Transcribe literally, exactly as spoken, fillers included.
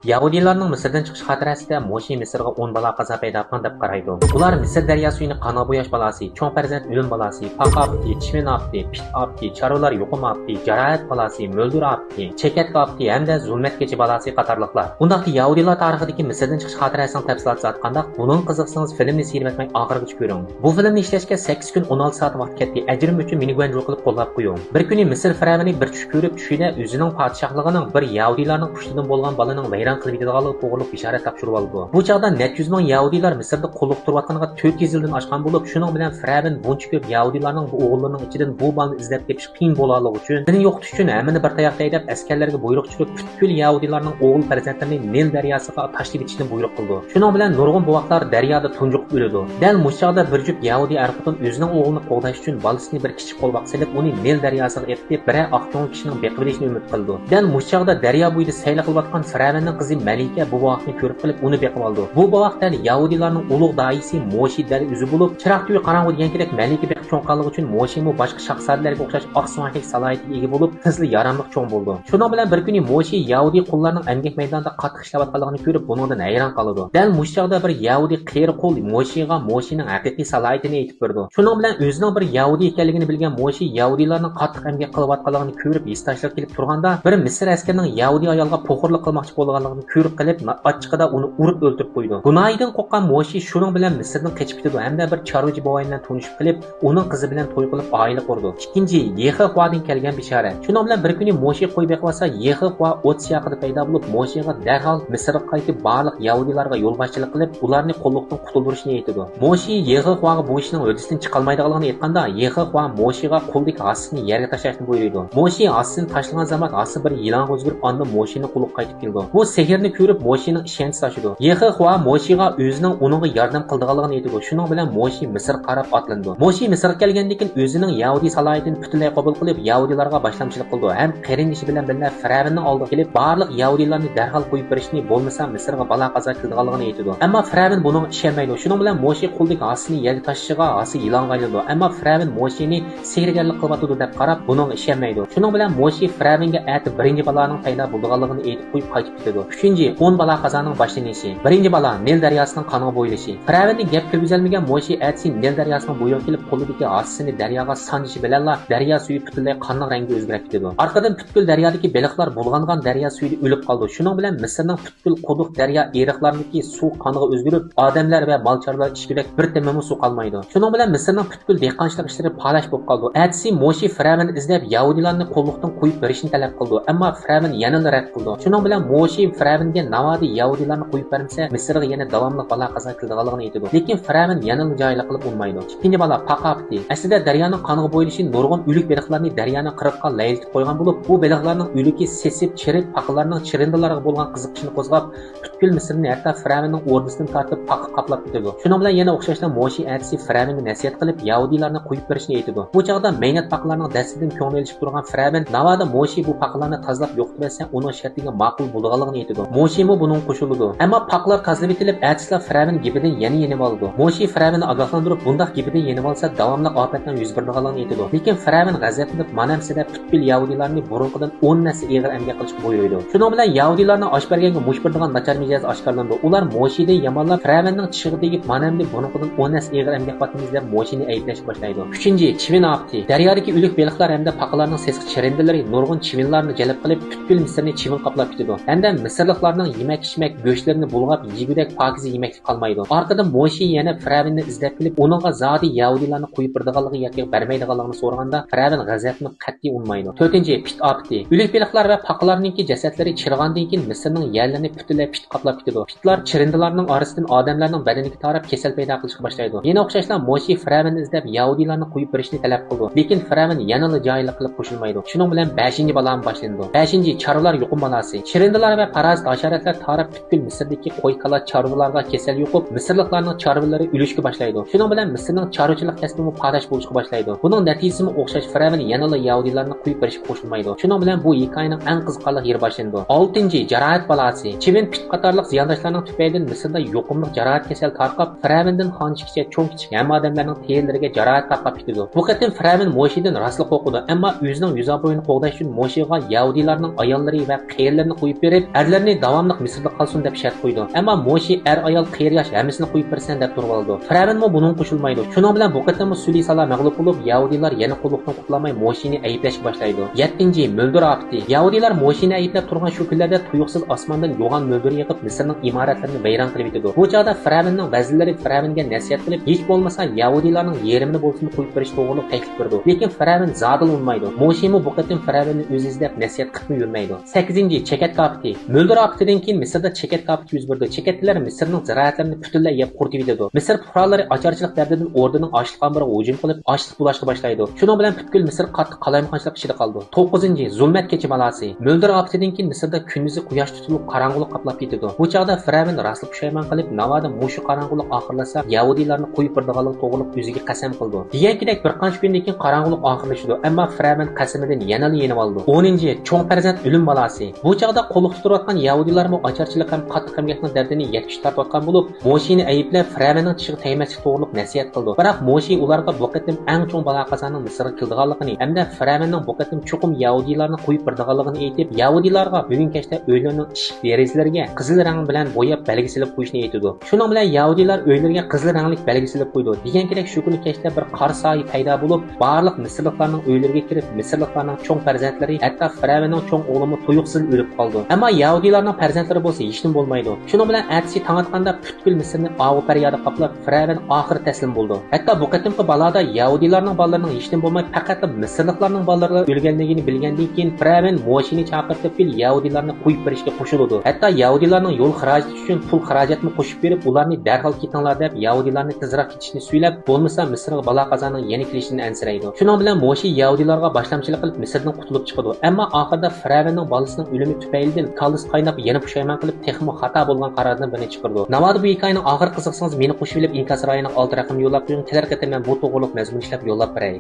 يەھۇدىيلارنىڭ مىسىردىن چىقىش خاتىرىسىدە موشى مىسىرغا ئون بالا قازا پەيدا قىلغان دەپ قارايدۇ. ئۇلار مىسىر دەريا سۈيىنى قانغا بوياش بالاسى، چوڭ پەرزەنت ئۆلۈم بالاسى، پاقا ئاپىتى، چىۋىن ئاپىتى، پىت ئاپىتى، چارۋىلار يۇقۇم ئاپىتى، جاراھەت بالاسى، مۆلدۈر ئاپىتى، چېكەتكە ئاپىتى ھەمدە زۇلمەت كېچە بالاسى قاتارلىقلار. ئۇنداقتا يەھۇدىيلار تارىخىدىكى مىسىردىن چىقىش خاتىرەسىنىڭ تەپسىلاتى زادى قانداق؟ بۇنىڭغا قىزىقسىڭىز، فىلىمنى سېھىرمەتمەي ئاخىرىغىچە كۆرۈڭ. بۇ فىلىمنى ئىشلەشكە سەككىز كۈن ئون ئالتە سائەت ۋاقىت كەتتى. ئەجرىم ئۈچۈن مېنى گۇەنجۇ قىلىپ قوللاپ قويۇڭ. بىر كۈنى مىسىر فىرئەۋنى بىر چۈش كۆرۈپ، چۈشىدە ئۆزىنىڭ پادىشاھلىقىنىڭ بىر يەھۇدىيلارنىڭ پۇشتىدىن بولغان بالىنىڭ ۋەيران قىلىۋېتىدىغانلىقى توغرىلىق بېشارەت تاپشۇرۇۋالىدۇ. بۇ چاغدا نەچچە يۈز مىڭ يەھۇدىيلار مىسىردا قۇللۇق تۇرۇۋاتقىنىغا تۆت يۈز يىلدىن ئاشقان بولۇپ، شۇنىڭ بىلەن فىرئەۋن بۇنچە كۆپ يەھۇدىيلارنىڭ بۇ ئوغۇللىرىنىڭ ئىچىدىن بۇ بالىنى ئىزدەپ تېپىش قىيىن بولغانلىقى ئۈچۈن، مېنى يوقىتىش ئۈچۈن ھەممىنى بىر تاياقتا ھەيدەپ، ئەسكەرلەرگە بۇيرۇق چۈشۈرۈپ، پۈتكۈل يەھۇدىيلارنىڭ ئوغۇل پەرزەنتلىرىنى نىل دەرياسىغا تاشلىۋېتىشنى بۇيرۇق قىلىدۇ. شۇنىڭ بىلەن نۇرغۇن بوۋاقلار دەريادا تۇنجۇقۇپ ئۆلىدۇ. دەل مۇشۇ چاغدا بىر جۈپ يەھۇدىي ئەر-خوتۇن ئۆزىنىڭ ئوغلىنى قوغداش ئۈچۈن بالىسىنى بىر كىچىك قولۋاققا سېلىپ، ئۇنى نىل دەرياسىغا ئېقىتىپ، بىرەر ئاق كۆڭۈل كىشىنىڭ بېقىۋېلىشىنى ئۈمىد قىلىدۇ. دەل مۇشۇ چاغدا دەريا بويىدا سەيلە قىلىۋاتقان فىرئەۋننىڭ قىزى مەلىكە بۇ بوۋاقنى كۆرۈپ قېلىپ، ئۇنى بېقىۋالىدۇ. بۇ بوۋاق دەل يەھۇدىيلارنىڭ ئۇلۇغ داھىيسى موشى دەل ئۆزى بولۇپ، چىراغ تۈۋى قاراڭغۇ دېگەن كېلەك مەلىكە بېقىپ چوڭ قىلغانلىقى ئۈچۈن موشىمۇ باشقا شاھزادىلەرگە ئوخشاش ئاق سۆڭەكلىك سالاھىيىتىگە ئىگە بولۇپ، تېزلا ياراملىق چوڭ بولىدۇ. شۇنىڭ بىلەن بىر كۈنى موشى يەھۇدىي قۇللارنىڭ ئەمگەك مەيدانىدا قاتتىق ئىشلەۋاتقانلىقىنى كۆرۈپ، بۇنىڭدىن ھەيران قالىدۇ. دەل مۇشۇ چاغدا بىر يەھۇدىي قېرى قۇل موشىغا موشىنىڭ ھەقىقىي سالاھىيىتىنى ئېيتىپ بېرىدۇ. شۇنىڭ بىلەن ئۆزىنىڭ بىر يەھۇدىي ئىكەنلىكىنى بىلگەن موشى يەھۇدىيلارنىڭ قاتتىق ئەمگەك قىلىۋاتقانلىقىنى كۆرۈپ، ھېسداشلىققا كېلىپ تۇرغاندا، بىر مىسىر ئەسكىرىنىڭ يەھۇدىي ئايالغا پوخۇرلۇق قىلماقچى بولغانلىقىنى كۆرۈپ قېلىپ، نا-، ئاچچىقىدا ئۇنى ئۇرۇپ ئۆلتۈرۈپ قويىدۇ. گۇناھىدىن قورققان موشى شۇنىڭ بىلەن مىسىردىن قېچىپ كېتىدۇ ھەمدە بىر چارۋىچى بوۋاي بىلەن تونۇشۇپ قېلىپ، ئۇنىڭ قىزى بىلەن توي قىلىپ، ئائىلە قۇرىدۇ. ئىككىنچى، يېھوۋادىن كەلگەن بېشارەت. شۇنىڭ بىلەن بىر كۈنى موشى قوي بېقىۋاتسا، يېھوۋا ئوت سىياقىدا پەيدا بولۇپ، موشىغا دەرھال مىسىرغا قايتىپ، بارلىق يەھۇدىيلارغا يولباشچىلىق قىلىپ، ئۇلارنى قۇللۇقتىن قۇتۇلدۇرۇشنى ئېيتىدۇ. موشى يېھوۋاغا بۇ ئىشنىڭ ھۆددىسىدىن چىقالمايدىغانلىقىنى ئېيتقاندا، يېھوۋا موشىغا قۇلدىكى ھاسىسىنى يەرگە تاشلاشنى بۇيرۇيدۇ. موشى ھاسىسىنى تاشلىغان زاماندا ھاسا بىر يىلانغا ئۆزگىرىپ، ئاندىن موشىنىڭ قۇلىقىغا قايتىپ كېلىدۇ. بۇ سېھىرنى كۆرۈپ، موشىنىڭ ئىشەنچى تاشىدۇ. يېھوۋا موشىغا ئۆزىنىڭ ئۇنىڭغا ياردەم قىلىدىغانلىقىنى ئېيتىدۇ. شۇنىڭ بىلەن موشى مىسىرغا قاراپ ئاتلىنىدۇ. موشى مىسىرغا كەلگەندىن كېيىن ئۆزىنىڭ يەھۇدىي سالاھىيىتىنى پۈتۈنلەي قوبۇل قىلىپ، يەھۇدىيلارغا باشلامچىلىق قىلىدۇ ھەم قېرىندىشى بىلەن بىللە فىرئەۋننىڭ ئالدىغا كېلىپ، بارلىق يەھۇدىيلارنى دەرھال قويۇپ بېرىشنى، بولمىسا مىسىرغا بالا قازا كېلىدىغانلىقىنى ئېيتىدۇ. ئەمما فىرئەۋن بۇنىڭغا ئىشەنمەيدۇ. شۇنىڭ بىلەن موشى قۇلدىكى ھاسىسىنى يەرگە تاشلىشىغا، ھاسا يىلانغا ئايلىنىدۇ. ئەمما فىرئەۋن موشىنى سېھىرگەرلىك قىلىۋاتىدۇ دەپ قاراپ، بۇنىڭغا ئىشەنمەيدۇ. شۇنىڭ بىلەن موشى فىرئەۋنگە ئەتە بىرىنچى بالانىڭ پەيدا بولىدىغانلىقىنى ئېيتىپ قويۇپ قايتىپ كېتىدۇ. ئۈچىنچى، ئون بالا قازانىڭ باشلىنىشى. بىرىنچى بالا، نىل دەرياسىنىڭ قانغا بويىلىشى. فىرئەۋننى گەپ كىرگۈزەلمىگەن موشى ئەتىسى نىل دەرياسىنىڭ بويىغا كېلىپ، قولىدىكى ھاسىسىنى دەرياغا سانجىشى بىلەنلا، دەريا سۈيى پۈتۈنلەي قانلىق رەڭگە ئۆزگىرىپ كېتىدۇ. ئارقىدىن پۈتكۈل دەريادىكى بېلىقلار بۇلغانغان دەريا سۈيىدە ئۆلۈپ قالىدۇ. شۇنىڭ بىلەن مىسىرنىڭ پۈتكۈل قۇدۇق دەريا ئېرىقلارىدىكى سۇ قانغا ئۆزگىرىپ، ئادەملەر ۋە مال-چارۋىلار ئىچكۈدەك بىر تېمىمۇ سۇ قالمايدۇ. شۇنىڭ بىلەن مىسىرنىڭ پۈتكۈل دېھقانچىلىق ئىشلىرى پالاش بولۇپ قالىدۇ. ئەتىسى موشى فىرئەۋننى ئىزدەپ، يەھۇدىيلارنى قۇللۇقتىن قويۇپ بېرىشنى تەلەپ قىلىدۇ، ئەمما فىرئەۋن يەنىلا رەت قىلىدۇ. شۇنىڭ بىلەن موشى فىرئەۋنگە ناۋادا يەھۇدىيلارنى قويۇپ بەرمىسە، مىسىرغا يەنە داۋاملىق بالا قازا كېلىدىغانلىقىنى ئېيتىدۇ. لېكىن فىرئەۋن يەنىلا جاھىللىق قىلىپ ئۇنىمايدۇ. ئىككىنچى بالا، پاقا ئاپىتى. ئەسلىدە دەريانىڭ قانغا بويىلىشى نۇرغۇن ئۆلۈك بېلىقلارنى دەريانىڭ قىرغىقىغا لەيلىتىپ قويغان بولۇپ، بۇ بېلىقلارنىڭ ئۆلۈكى سېسىپ، چىرىپ، پاقىلارنىڭ چىرىندىلارغا بولغان قىزىقىشىنى قوزغاپ، پۈتكۈل مىسىرنى، ھەتتا فىرئەۋننىڭ ئوردىسىدىن تارتىپ پاقا قاپلاپ كېتىدۇ. شۇنىڭ بىلەن يەنە ئوخشاشلا موشى ئەتىسى فىرئەۋنگە نەسىھەت قىلىپ، يەھۇدىيلارنى قويۇپ بېرىشنى ئېيتىدۇ. بۇ چاغدا مەينەت پاقىلارنىڭ دەستىدىن كۆڭلى ئېلىشىپ تۇرغان فىرئەۋن ناۋادا موشى بۇ پاقىلارنى تازىلاپ يوقىتىۋەتسە، ئۇنىڭ شەرتىگە ماقۇل بولىدىغانلىقىنى ئېيتىدۇ. موشىمۇ بۇنىڭغا قوشۇلىدۇ. ئەمما پاقىلار تازىلىۋېتىلىپ، ئەتىسىلا فىرئەۋن گېپىدىن يەنە يېنىۋالىدۇ. موشى فىرئەۋننى ئاگاھلاندۇرۇپ، بۇنداق گېپىدىن يېنىۋالسا، داۋاملىق ئاپەتنىڭ يۈز بېرىدىغانلىقىنى ئېيتىدۇ. لېكىن فىرئەۋن غەزەپلىنىپ، مانا ئەمسىدە پۈتكۈل يەھۇدىيلارنى بۇرۇنقىدىن ئون ھەسسە ئېغىر ئەمگەك قىلىشقا بۇيرۇيدۇ. شۇنىڭ بىلەن يەھۇدىيلارنىڭ ئاش بەرگەنگە مۇش بېرىدىغان ناچار مىجەزى ئاشكارىلىنىدۇ. ئۇلار موشىدىن يامانلاپ، فىرئەۋننىڭ چىشىغا تېگىپ، مانا ئەمدى بۇرۇنقىدىن ئون ھەسسە ئېغىر ئەمگەك قىلىۋاتىمىز دەپ موشىنى ئەيىبلەشكە باشلايدۇ. ئۈچىنچى، چىۋىن ئاپىتى. دەريادىكى ئۆلۈك بېلىقلار ھەمدە پاقىلارنىڭ سېسىق چىرىندىلىرى نۇرغۇن چىۋىنلارنى جەلپ قىلىپ، پۈتكۈل مىسىرنى چىۋىن قاپلاپ كېتىدۇ ھەمدە مىسىرلىقلارنىڭ يېمەك-ئىچمەك، گۆشلىرىنى بۇلغاپ يېگۈدەك پاكىزە يېمەكلىك قالمايدۇ. ئارقىدىن موشى يەنە فىرئەۋننى ئىزدەپ كېلىپ، ئۇنىڭغا زادى يەھۇدىيلارنى قويۇپ بېرىدىغانلىقى ياكى بەرمەيدىغانلىقىنى سورىغاندا، فىرئەۋن غەزەپلىنىپ قەتئىي ئۇنىمايدۇ. تۆتىنچى، پىت ئاپىتى. ئۆلۈك بېلىقلار ۋە پاقىلارنىڭكى جەسەتلىرى چىرىغاندىن كېيىن مىسىرنىڭ يەرلىرىنى پۈتۈنلەي پىت قاپلاپ كېتىدۇ. پىتلار چىرىندىلارنىڭ ئارىسىدىن ئادەملەرنىڭ بەدىنىگە تاراپ كېسەل پەيدا قىلىشقا باشلايدۇ. يەنە ئوخشاشلا موشى فىرئەۋننى ئىزدەپ يەھۇدىيلارنى قويۇپ بېرىشنى تەلەپ قىلىدۇ. لېكىن فىرئەۋن يەنىلا جاھىللىق قىلىپ قوشۇلمايدۇ. شۇنىڭ بىلەن بەشىنچى بالام باشلىنىدۇ. بەشىنچى، چارۋىلار يۇقۇم بالاسى. چىرىندىلار ۋە پارازىت ھاشاراتلار تارىپ پۈتكۈل مىسىردىكى قوي-كالا چارۋىلارغا كېسەل يۇقۇپ، مىسىرلىقلارنىڭ چارۋىلىرى ئۆلۈشكە باشلايدۇ. شۇنىڭ بىلەن مىسىرنىڭ چارۋىچىلىق كەسپىمۇ پاراش بولۇشقا باشلايدۇ. بۇنىڭ نەتىجىسىمۇ ئوخشاش، فىرئەۋن يەنىلا يەھۇدىيلارنى قويۇپ بېرىشكە قوشۇلمايدۇ. شۇنىڭ بىلەن بۇ ھېكايىنىڭ ئەڭ قىزىقارلىق يېرى باشلىنىدۇ. ئالتىنچى، جاراھەت بالاسى. چىۋىن، پىت قاتارلىق زىيانداشلارنىڭ تۈپەيلىدىن مىسىردا يۇقۇملۇق جاراھەت كېسەل تارقاپ، فىرئەۋندىن خانچىگىچە چوڭ-كىچىك ھەممە ئادەملەرنىڭ تېرىلىرىگە جاراھەت تارقاپ كېتىدۇ. بۇ قېتىم فىرئەۋن موشىدىن راستلا قورقىدۇ، ئەمما ئۆزىنىڭ يۈز-ئابرۇيىنى قوغداش ئۈچۈن موشىغا يەھۇدىيلارنىڭ ئاياللىرى ۋە قېرىلىرىنى قويۇپ بېرىپ، ئەر كىشىلەرنى داۋاملىق مىسىردا قالسۇن دەپ شەرت قويىدۇ. ئەمما موشى ئەر ئايال، قېرى ياش ھەممىسىنى قويۇپ بېرىسەن دەپ تۇرۇۋالىدۇ. فىرئەۋنمۇ بۇنىڭغا قوشۇلمايدۇ. شۇنىڭ بىلەن بۇ قېتىممۇ سۈلەيمانلار مەغلۇپ بولۇپ، يەھۇدىيلار يەنە قۇللۇقتىن قۇتۇلالماي، موشىنى ئەيىبلەشكە باشلايدۇ. يەتتىنچى، مۆلدۈر ئاپىتى. يەھۇدىيلار موشىنى ئەيىبلەپ تۇرغان شۇ كۈنلەردە تۇيۇقسىز ئاسماندىن يوغان مۆلدۈر يېغىپ، مىسىرنىڭ ئىمارەتلىرىنى ۋەيران قىلىۋېتىدۇ. بۇ چاغدا فىرئەۋننىڭ ۋەزىرلىرى فىرئەۋنگە نەسىھەت قىلىپ، ھېچ بولمىسا يەھۇدىيلارنىڭ يېرىمىنى بولسىمۇ قويۇپ بېرىش توغرۇلۇق تەكلىپ بېرىدۇ. لېكىن فىرئەۋن زادىلا ئۇنىمايدۇ. موشىمۇ بۇ قېتىم فىرئەۋننى ئۆزى ئىزدەپ نەسىھەت قىلىپمۇ يۈرمەيدۇ. سەككىزىنچى، چېكەتكە ئاپىتى. مۆلدۈر ئاپىتىدىن كېيىن مىسىردا چېكەتكە ئاپىتى يۈز بېرىدۇ. چېكەتلەر مىسىرنىڭ زىرائەتلىرىنى پۈتۈنلەي يەپ قۇرۇتۇۋېتىدۇ. مىسىر پۇقرالىرى ئاچارچىلىق دەردىدىن ئوردىنىڭ ئاشلىق ئامبىرىغا ھۇجۇم قىلىپ، ئاشلىق بۇلاشقا باشلايدۇ. شۇنىڭ بىلەن پۈتكۈل مىسىر قاتتىق قالايمىقانچىلىق ئىچىدە قالىدۇ. توققۇزىنچى، زۇلمەت كېچە بالاسى. مۆلدۈر ئاپىتىدىن كېيىن مىسىردا كۈندۈزى قۇياش تۇتۇلۇپ، قاراڭغۇلۇق قاپلاپ كېتىدۇ. بۇ چاغدا فىرئەۋن راستلا پۇشايمان قىلىپ، ناۋادا مۇشۇ قاراڭغۇلۇق ئاخىرلاشسا، يەھۇدىيلارنى قويۇپ بېرىدىغانلىقى توغرىلىق ئۆزىگە قەسەم قىلىدۇ. دېگەنكىدەك، بىر قانچە كۈندىن كېيىن قاراڭغۇلۇق ئاخىرلىشىدۇ، ئەمما فىرئەۋن قەسىمىدىن يەنىلا يېنىۋالىدۇ. ئونىنچى، چوڭ پەرزەنت ئۆلۈم بالاسى. بۇ چاغدا قۇللۇقتا تۇرۇۋاتقان يەھۇدىيلارمۇ ئاچارچىلىق ھەم قاتتىق ئەمگەكنىڭ دەردىنى يەتكۈچە تارتىۋاتقان بولۇپ، موشىنى ئەيىبلەپ، فىرئەۋننىڭ چىشىغا تەگمەسلىك توغرۇلۇق نەسىھەت قىلىدۇ. بىراق موشى ئۇلارغا بۇ قېتىم ئەڭ چوڭ بالا-قازانىڭ مىسىرغا كېلىدىغانلىقىنى ھەمدە فىرئەۋننىڭ بۇ قېتىم چوقۇم يەھۇدىيلارنى قويۇپ بېرىدىغانلىقىنى ئېيتىپ، يەھۇدىيلارغا بۈگۈن كەچتە ئۆيلىرىنىڭ ئىشىك دېرىزىلىرىگە قىزىل رەڭ بىلەن بوياپ بەلگە سېلىپ قويۇشنى ئېيتىدۇ. شۇنىڭ بىلەن يەھۇدىيلار ئۆيلىرىگە قىزىل رەڭلىك بەلگە سېلىپ قويىدۇ. دېگەنكىدەك، شۇ كۈنى كەچتە بىر قارا سايە پەيدا بولۇپ، بارلىق مىسىرلىقلارنىڭ ئۆيلىرىگە كىرىپ، مىسىرلىقلارنىڭ چوڭ پەرزەنتلىرى، ھەتتا فىرئەۋننىڭ چوڭ ئوغلىمۇ تۇيۇقسىز ئۆلۈپ قالىدۇ. ئەمما يەھۇدىيلارنىڭ پەرزەنتلىرى بولسا ھېچنېمە بولمايدۇ. شۇنىڭ بىلەن ئەتىسى تاڭ ئاتقاندا پۈتكۈل مىسىرنى ئاۋۇ پەريادى قاپلاپ، فىرئەۋن ئاخىرى تەسلىم بولىدۇ. ھەتتا بۇ قېتىمقى بالادا يەھۇدىيلارنىڭ بالىلىرىنىڭ ھېچنېمە بولماي، پەقەتلا مىسىرلىقلارنىڭ بالىلىرىلا ئۆلگەنلىكىنى بىلگەندىن كېيىن، فىرئەۋن موشىنى چاقىرتىپ، يەھۇدىيلارنى قويۇپ بېرىشكە قوشۇلىدۇ. ھەتتا يەھۇدىيلارنىڭ يول خىراجىتى ئۈچۈن پۇل خىراجەتمۇ قوشۇپ بېرىپ، ئۇلارنى دەرھال كېتىڭلار دەپ، يەھۇدىيلارنى تېزراق كېتىشنى سۈيلەپ، بولمىسا مىسىرغا بالا-قازانىڭ يەنە كېلىشىدىن ئەنسىرەيدۇ. شۇنىڭ بىلەن موشى يەھۇدىيلارغا باشلامچىلىق قىلىپ، مىسىردىن قۇتۇلۇپ چىقىدۇ. ئەمما ئاخىرىدا فىرئەۋننىڭ بالىسىنىڭ ئۆلۈمى تۈپەيلىدىن كاللىسى قايناپ، يەنە پۇشايمان قىلىپ، تېخىمۇ خاتا بولغان قاراردىن بىرنى چىقىرىدۇ. ناۋادا بۇ ھېكايىنىڭ ئاخىرى قىزىقسىڭىز، مېنى قوشۇۋېلىپ، ئىنكاس رايونىنىڭ ئالدى رەقىمىنى يوللاپ قويۇڭ. كېلەر قېتىم مەن بۇ توغرۇلۇق مەزمۇن ئىشلەپ يوللاپ بېرەي.